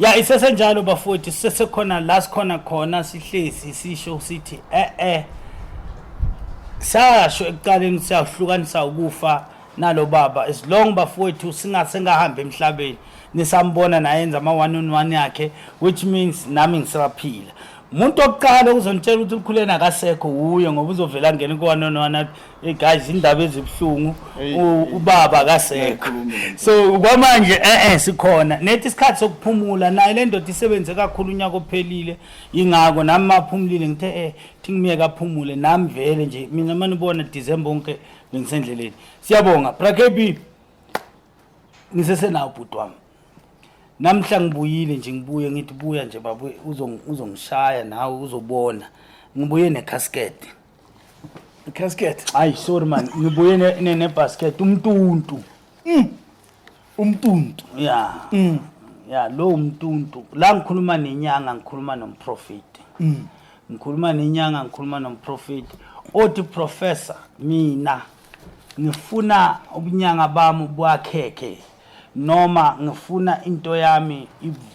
Ya, isesenjalo bafowethu, sisesekhona la sikhona khona, sihlezi sisho sithi sasho ekuqaleni siyahlukanisa ukufa nalo baba. As long bafowethu singasengahambi emhlabeni, nisambona nayenza ama one on one yakhe, which means nami ngisaphila. Umuntu wokuqala uzonitshela ukuthi ukhuleni akasekho wuye, ngoba uzovela angene ku one on one athi, "Hey guys, indaba ezibuhlungu, ubaba akasekho." So kwamanje sikhona nethi isikhathi sokuphumula. Naye le ndoda isebenze kakhulu unyaka ophelile, ingako nami maphumulile ngithe thi ngimiyeke aphumule. Nami vele nje mina manibona December wonke bengisendleleni. Siyabonga, Bra KB, ngisesenawo bhuti wami. Namhla ngibuyile nje, ngibuye ngithi buya nje babu, uzongishaya nawe uzobona. Ngibuye necasket. Casket? Hayi, sorry man, ngibuye nebasket, umtuntu. Umtuntu. Ya, lo umtuntu la ngikhuluma nenyanga, ngikhuluma nomprofeti. Ngikhuluma nenyanga, ngikhuluma nomprofeti othi, "Professor, mina ngifuna ubunyanga bami bwakhekhe, noma ngifuna into yami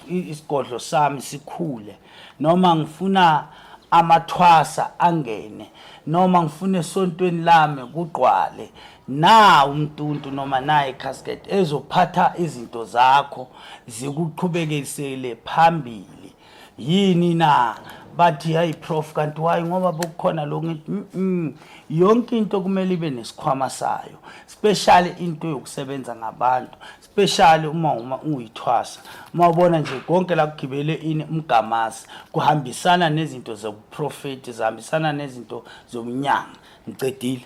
isigodlo sami sikhule, noma ngifuna amathwasa angene, noma ngifuna esontweni lami kugqwale na umtuntu noma na icasket ezophatha izinto zakho zikuqhubekisele phambili." Yini na? Bathi, "Hayi prof, kanti why?" Ngoba bokukhona lo ngithi, Yonke into kumele ibe nesikhwama sayo, especially into yokusebenza ngabantu, especially uma uyithwasa. Uma ubona nje konke la kugibele ini, umgamasi, kuhambisana nezinto zobuprofeti, zihambisana nezinto zobunyanga." Ngicedile.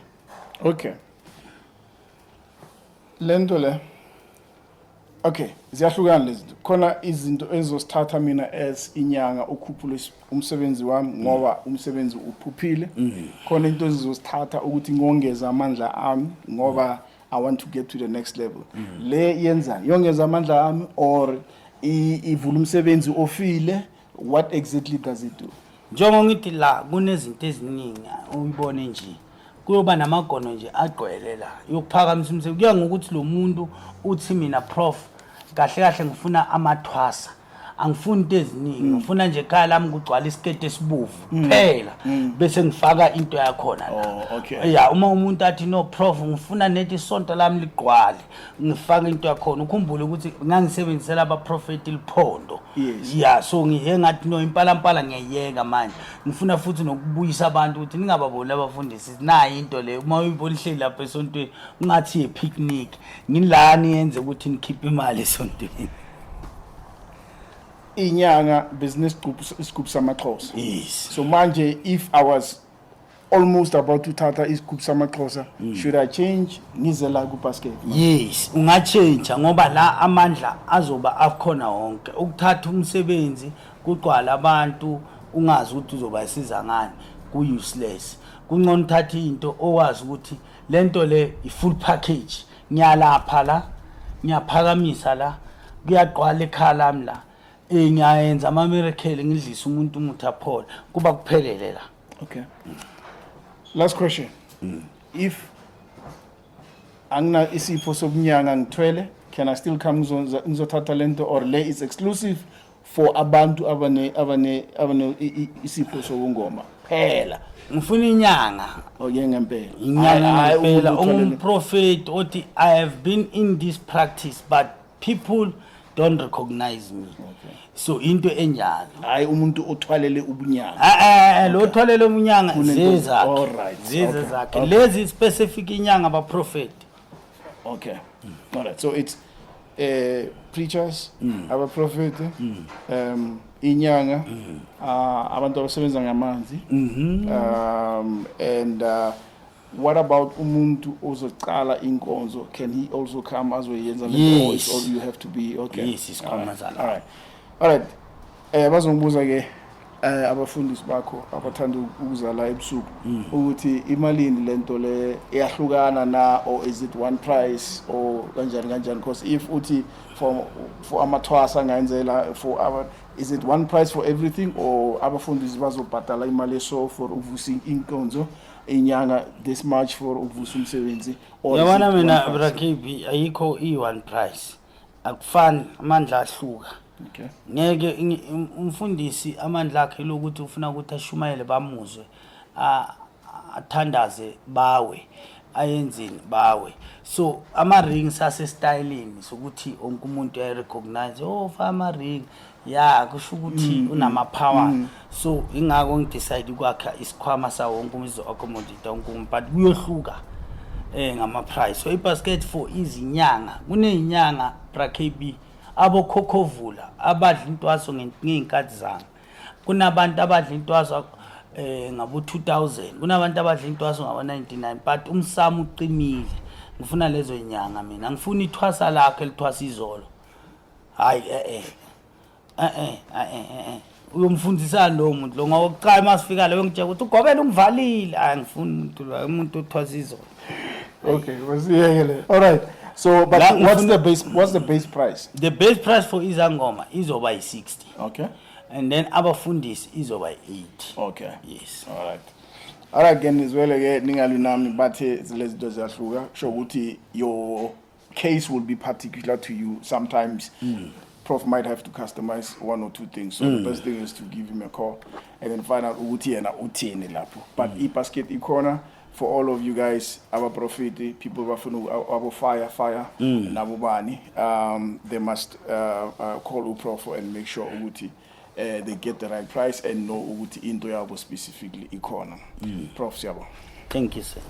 Okay, lento le, okay, ziyahlukana lezi zinto. Khona izinto ezosithatha mina as inyanga ukhuphula umsebenzi wami ngoba umsebenzi uphuphile. Khona into ezizosithatha ukuthi ngongeze amandla ami ngoba I want to get to the next level. Le yenzani? Yongeza amandla ami or ivula umsebenzi ofile? What exactly does it do? Njengoba ngithi la kunezinto eziningi, uyibone nje kuyoba namagono nje agcwele la yokuphakamisa umsebenzi. Kuya ngokuthi lo muntu uthi, "Mina prof, kahle kahle ngifuna amathwasa, angifuni into eziningi, ngifuna nje ekhaya lami kugcwala isiketi esibovu kuphela, bese ngifaka into yakhona la." Oh, okay. Ya, uma umuntu athi, "No prof, ngifuna nethi isonto lami ligqwale," ngifaka into yakhona. Ukhumbule ukuthi ngangisebenzisela abaprofeti liphondo. Ya, so ngiye ngathi no, impalampala ngiyayiyeka manje, ngifuna futhi nokubuyisa abantu ukuthi ningababoni abafundisi. Nayi into le, uma uyibona ihleli lapha esontweni ungathi ye-picnic, ngilani yenze ukuthi nikhiphe imali esontweni. Inyanga business group, isigubhu samaXhosa. Yes. So manje if I was almost about to thatha isigubhu samaXhosa, should I change ngize la ku-basket? Yes, ungatshentsha ngoba la amandla azoba akhona wonke. Ukuthatha umsebenzi kugcwala abantu ungazi ukuthi uzobasiza ngani ku-useless. Kungcono uthathe into owazi ukuthi lento le i-full package, ngiyalapha la, ngiyaphakamisa la, kuyagqwala ekhaya lami la, ngiyayenza ama-miracle, ngidlise umuntu umuthi aphole, kuba kuphelele la. Okay, last question. If angina isipho sobunyanga, ngithwele, can I still come ngizothatha lento or le is exclusive for abantu abane isipho sobungoma phela? Ngifuna inyanga. Oke, ngempela. Inyanga. Hhayi, Ngempela. umuntu othwalele- Ungumprofeti othi, "I have been in this practice but people don't recognize me." So into enjalo. Hayi umuntu othwalele ubunyanga. Lo thwalele ubunyanga zezakhe. Zize zakhe. Lezi specific inyanga, abaprofeti. Okay, all right, so it's preachers, abaprofeti, inyanga, abantu abasebenza ngamanzi, and what about umuntu ozocala inkonzo? Can he also come azoyenza le nto, or Yes. Or you have to be, okay? Yes, isikhwama zalapho. All right, bazongibuza ke abafundisi bakho abathanda ukuza la ebusuku ukuthi imalini lento le, iyahlukana na or is it one price or kanjani kanjani? Because if uthi for amathwasa angayenzela for our, is it one price for everything or abafundisi bazobhadala imali eso for ukuvusa inkonzo, inyanga this much for ukuvusa umsebenzi, or is Yabona it one mina price? Bra KB, ayikho i-one price, akufani, amandla ahluka. Ngeke umfundisi amandla akhe lokuthi ufuna ukuthi ashumayele bamuzwe, athandaze bawe, ayenzeni bawe. So ama-rings asestylini sokuthi wonke umuntu uyayirecognize, "Oh, faka ama-ring," ya, kusho ukuthi unama-power. So ingako ngidecide ukwakha isikhwama sawo wonke umuntu, izo-accommodate wonke umuntu, but kuyohluka ngama-price. So ibasket for izinyanga, kuneyinyanga, bra KB, abokhokhovula abadla intwaso ngey'nkathi zami. Kunabantu abadla intwaso ngabo 2000, kunabantu abadla intwaso ngabo 99, but umsamo uqinile. Ngifuna lezo inyanga mina, ngifuna ithwasa lakho elithwasa izolo. Hayi, uyomfundisani lowo muntu lo? Ngokuqala masifika leyo ngitshela ukuthi ugobela ungivalile. Hayi, ngifuna umuntu lo, umuntu othwasa izolo. Okay, masiyeke le. All right. So but what's the base what's the base price? The base price for izangoma izoba yi-60. And then abafundisi izoba yi-80. Yes. All right. All right, ke nizwele ke, ningalwi nami, bathe lezi zinto ziyahluka, sho ukuthi your case will be particular to you. Sometimes Prof might have to customize one or two things. So the best thing is to give him a call and then find out ukuthi yena uthini lapho. But i-basket ikhona for all of you guys, abaprofeti, people bafuna abo fire fire nabo bani, they must call uProf and make sure ukuthi they get the right price and know ukuthi into yabo specifically ikhona. Prof, siyabonga. Thank you, sir.